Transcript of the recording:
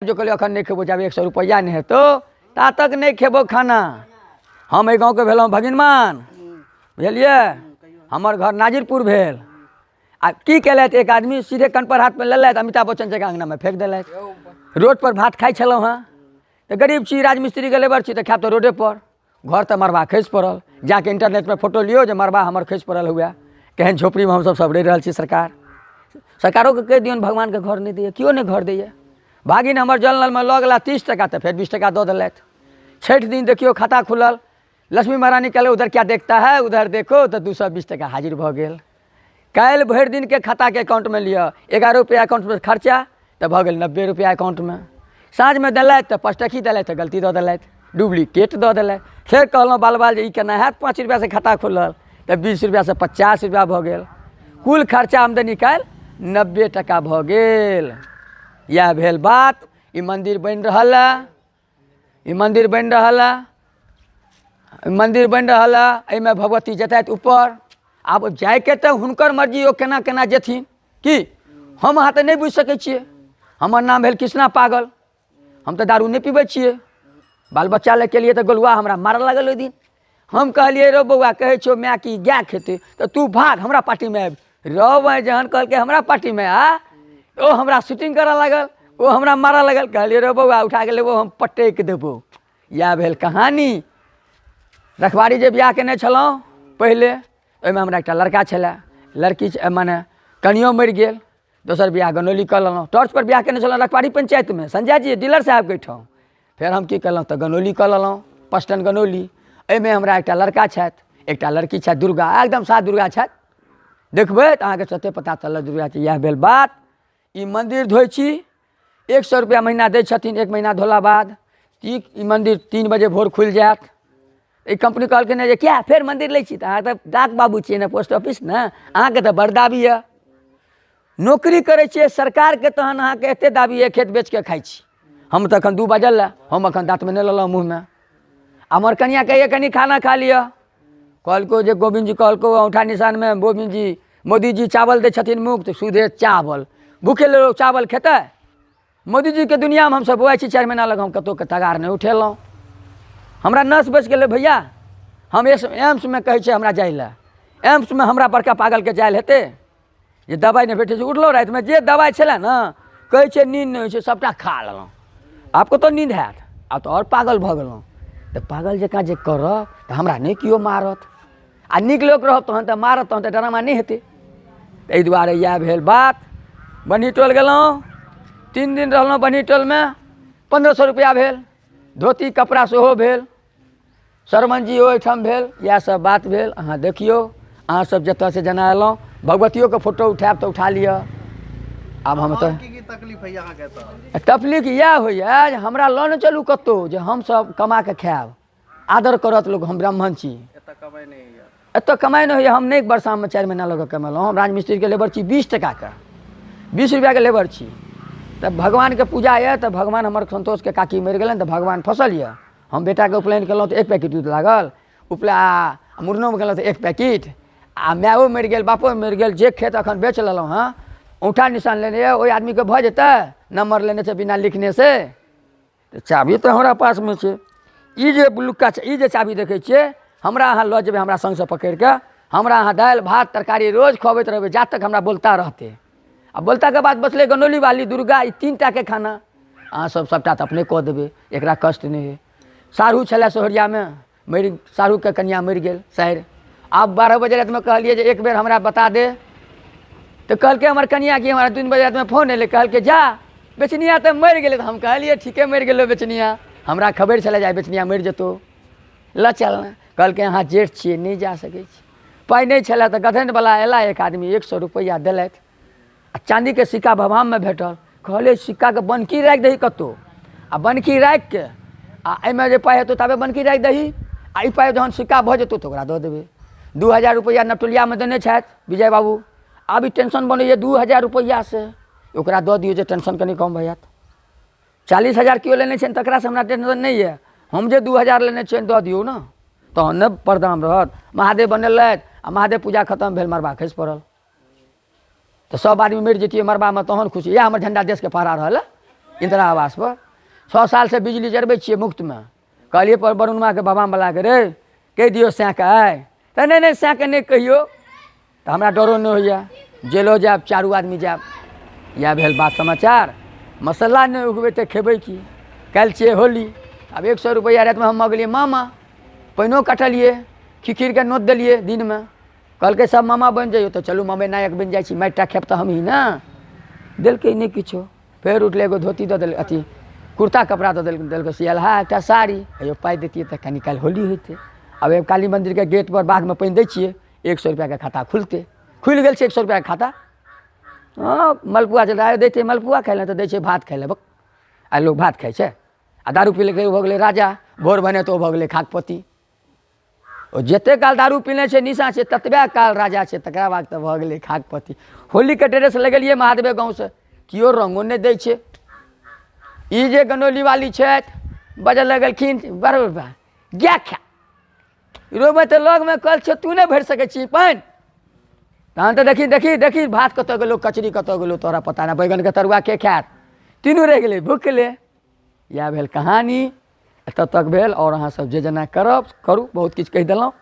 जो कहलियै एखन नहि खेबौ, जाबे 100 रुपैआ नहि हेतौ ता तक नहि खेबौ खाना। हम एहि गाँवके भेलहुँ भगिनमान, बुझलियै? हमर घर नाजिरपुर भेल। आ की केलथि, एक आदमी सीधे कनपर हाथमे लेलथि, अमिताभ बच्चन जकाँ अङ्गनामे फेक देलथि। रोडपर भात खाइ छलहुँ हँ, तऽ गरीब छी, राजमिस्त्रीके लेबर छी, तऽ खायब तऽ रोडेपर। घर तऽ मड़बा खसि पड़ल, जाके इन्टरनेटमे फोटो लियौ जे मड़बा हमर खसि पड़ल हुए, केहन झोपड़ीमे हमसभ सब रहि रहल छी। सरकारोके कहि दियौन भगवानके घर नहि दैए, केओ नहि घर दैए। भागिन हमर जल नलमे लऽ गेला 30 टका, तऽ फेर 20 टका दऽ देलथि। छठि दिन देखियौ खाता खुलल, लक्ष्मी महारानी कहलै उधर क्या देखता है, उधर देखो, तऽ 220 टका हाजिर भऽ गेल। काल्हि भरि दिनके खाताके अकाउंटमे लिअ, 11 रुपैआ अकाउंटमे खर्चा, तऽ भऽ गेल 90 रुपैआ अकाउंटमे। साँझमे देलथि तऽ पचटकही देलथि, तऽ गलती दऽ देलथि, डुप्लीकेट दऽ देलथि। फेर कहलहुँ बाल बाल जे ई केना हैत, 5 रुपैआसँ खाता खुलल तऽ 20 रुपैआसँ 50 रुपैआ भऽ गेल। कुल खर्चा आमदनी काल्हि 90 टका भऽ गेल। इएह भेल बात। ई मन्दिर बनि रहल हए, ई मन्दिर बनि रहल हए, मन्दिर बनि रहल हए। एहिमे भगवती जेतथि ऊपर। आब जाइके तऽ हुनकर मर्जी, ओ केना केना जेथिन की हम अहाँ तऽ नहि बुझि सकै छियै। हमर नाम भेल कृष्णा पागल, हम तऽ दारू नहि पीबै छियै। बाल बच्चा लए केलियै तऽ गोलुआ हमरा मारऽ लागल ओहि दिन। हम कहलियै रौ बौआ, कहै छियौ माय कि गाय खेतै, तऽ तू भाग हमरा पार्टीमे आबि। रौ भाइ जहन कहलकै हमरा पार्टीमे आ, ओ हमरा शूटिंग करऽ लागल, ओ हमरा मारऽ लागल। कहलियै रौ बौआ उठा के लेबो हम पटकि देबो। इएह भेल कहानी। रखबारी जे बियाह केने छलहुँ पहिले, ओहिमे हमरा एकटा लड़का छलए, लड़की मने कनियो मरि गेल, दोसर बियाह गनौली कऽ लेलहुँ। टॉर्चपर बियाह केने छलहुँ रखबारी पंचायतमे, संजय जी डीलर साहेबके ओहिठाम। फेर हम की केलहुँ तऽ गनौली कऽ लेलहुँ, पस्टन गनौली। एहिमे हमरा एकटा लड़का छथि, एकटा लड़की छथि, दुर्गा, एकदम सात दुर्गा छथि। देखबै तऽ अहाँके सत्य पता चलत दुर्गा छै। इएह भेल बात। ई मन्दिर धोइ छी, 100 रुपैआ महीना दै छथिन। एक महीना धोला बाद ई मन्दिर 3 बजे भोर खुलि जायत। ई कम्पनी कहलकै नहि जे किया फेर मन्दिर लै छी, तऽ अहाँ तऽ डाक बाबू छियै ने, पोस्ट ऑफिस ने, अहाँके तऽ बड़ दाबी यऽ। नौकरी करै छियै सरकारके, तहन अहाँके एते दाबी यऽ, खेत बेचके खाइ छी। हम तऽ एखन 2 बजल लए, हम एखन दाँतमे नहि लेलहुँ मुँहमे। हमर कनिआँ कहैए कनि खाना खा लिअ। कहलको जे गोविन्द जी कहलको औँठा निशानमे, गोविन्द जी मोदीजी चावल दै छथिन मुफ्त, सुधे चावल, भूखे लोक चावल खेतै? मोदीजीके दुनिआँमे हमसभ बौआइ छी। 4 महीना लग हम कतहुके तगार नहि उठेलहुँ। हमरा नस बचि गेलै भैया। हम एम्समे कहै छै हमरा जाइ लए, एम्समे हमरा बड़का पागलके जायल हेतै जे दबाइ नहि भेटै छै। उठलहुँ रातिमे, जे दबाइ छलै ने, कहै छै नींद नहि होइ छै, सभटा खा लेलहुँ। आब कतऽ नींद हैत? आब तऽ आओर पागल भऽ गेलहुँ। तऽ पागल जकाँ जे करब तऽ हमरा नहि केओ मारत, आ नीक लोक रहब तहन तऽ मारत, तहन तऽ ड्रामा नहि हेतै। ताहि दुआरे इएह भेल बात। बनी टोल गेलहुँ, 3 दिन रहलहुँ बनी टोलमे, 1500 रुपैआ भेल, धोती कपड़ा सेहो भेल, सरमन जी ओहिठाम भेल। इएह सब बात भेल। अहाँ देखियौ, अहाँ सब जतऽसँ जेना एलहुँ, भगवतियोके फोटो उठायब तऽ उठा लिअ। आब हम तऽ की की तकलीफ होइए अहाँके एतऽ? तकलीफ इएह होइए जे हमरा लऽ नहि चलू कतहु जे हमसब कमा कऽ खायब, आदर करत लोक, हम ब्राह्मण छी। एतऽ कमाइ नहि होइए। एतऽ कमाइ नहि होइए। हम नहि बरसामे 4 महीना लऽ कऽ कमेलहुँ। हम राजमिस्त्रीके लेबर छी, 20 टकाके, 20 रुपैआके लेबर छी। तऽ भगवानके पूजा यऽ, तऽ भगवान हमर सन्तोषके काकी मरि गेलनि, तऽ भगवान फसल यऽ। हम बेटाके उपनयन केलहुँ तऽ 1 पैकेट दूध लागल, उपला मुड़नोमे केलहुँ तऽ 1 पैकेट। आ मायो मरि गेल, बापो मरि गेल, जे खेत एखन बेच लेलहुँ हँ, औँठा निशान लेने यऽ, ओहि आदमीके भऽ जेतै? नम्बर लेने छै बिना लिखने से, तऽ चाभी तऽ हमरा पासमे छै। ई जे ब्लुका छै, ई जे चाभी देखै छियै, हमरा अहाँ लऽ जेबै हमरा सङ्गसँ पकड़िके, हमरा अहाँ दालि भात तरकारी रोज खुअबैत रहबै जा तक हमरा बोलता रहतै। आ बोलताके बाद बचलै गनौली वाली दुर्गा, ई 3 टाके खाना अहाँ सब सबटा तऽ अपने कऽ देबै, एकरा कष्ट नहि होइ। साढ़ू छलै सोहरियामे, मरि साढ़ूके कनिआँ मरि गेल सारि। आब 12 बजे रातिमे कहलियै जे एक बेर हमरा बता दे, तऽ कहलकै हमर कनिआँ कि हमरा 3 बजे रातिमे फोन एलै, कहलकै जा बेचनिया तऽ मरि गेलै। तऽ हम कहलियै ठीके मरि गेलै बेचनिया, हमरा खबरि छलै जे आइ बेचनिया मरि जेतौ, लऽ चल ने। कहलकै अहाँ जेठ छियै, नहि जा सकै छी। पाइ नहि छलै तऽ गधनवला अयला एक आदमी, 100 रुपैआ देलथि आ चाँदीके सिक्का भभाममे भेटल। कहलियै सिक्काके बनकी राखि दही कतहु, आ बनकी राखिके आ एहिमे जे पाइ हेतौ ताबे बनकी राखि दही, आ ई पाइ जहन सिक्का भऽ जेतौ तऽ ओकरा दऽ देबै। 2000 रुपैआ नवटोलियामे देने छथि विजय बाबू। आब ई टेंशन बनैए 2000 रुपैआसँ, ओकरा दऽ दियौ जे टेंशन कनि कम भऽ जायत। 40,000 केओ लेने छियनि तकरासँ हमरा टेंशन नहि यऽ, हम जे 2000 लेने छियनि दऽ दियौ ने, तहन ने परदाम रहत। महादेव बनेलथि आ महादेव पूजा खतम भेल, मड़बा खसि पड़ल, तऽ सब आदमी मरि जैतियै मड़बामे तहन खुशी। इएह हमर झण्डा देशके फहरा रहल है। इन्दिरा आवासपर। 6 सालसँ बिजली जरबै छियै मुफ्तमे। कहलियै पर वरुणमाके बाबावलाके, रे कहि दियौ सएके आइ, तऽ नहि नहि सएके नहि कहियौ, तऽ हमरा डरो नहि होइए, जेलो जायब चारू आदमी जायब। इएह भेल बात समाचार। मसल्ला नहि उगबै तऽ खेबै की? काल्हि छियै होली। आब 100 रुपैआ रातिमे हम मँगलियै मामा, पानिओ कटलियै, खिखिरके नोत देलियै दिनमे, कहलकै सब मामा बनि जइयौ, तऽ चलू मामे नायक बनि जाइ छी, मारि टा खायब तऽ हमही ने। देलकै नहि किछो। फेर उठलै एगो धोती दऽ देलकै, अथी कुर्ता कपड़ा दऽ देलकै, देलकै सियलहा एकटा साड़ी। हेयौ पाइ दैतियै तऽ कनि काल्हि होली होइतै। आब एगो काली मन्दिरके गेटपर बाघमे पानि दै छियै, 100 रुपैआके खाता खुलतै, खुलि गेल छै 100 रुपैआके खाता। हँ मलपुआ छै, दै छै मलपुआ खाइ लए तऽ दै छै भात खाइ लए। बक आइ लोक भात खाइ छै? आ दारू पी लेलकै भऽ गेलै राजा, भोर भने तऽ ओ भऽ गेलै खाकपति। ओ जतेक काल दारू पीने छै निशा छै ततबे काल राजा छै, तकरा बाद तऽ भऽ गेलै खाकपति। होलीके ड्रेस लगेलियै महादेवे गाँवसँ, केओ रङ्गो नहि दै छै। ई जे गनौलीवाली छथि बजऽ लगलखिन बरोबर बा गै खा रोबै तऽ लगमे कल छै, तू नहि भरि सकै छी पानि। तहन तऽ देखी देखी देखी भात कतऽ गेलौ, कचरी कतऽ गेलौ, तोरा पता नहि, बैगनके तरुआ के खायत, तीनू रहि गेलै भुखले। इएह भेल कहानी, एतऽ तक भेल। आओर अहाँसभ जे जेना करब करू, बहुत किछु कहि देलहुँ।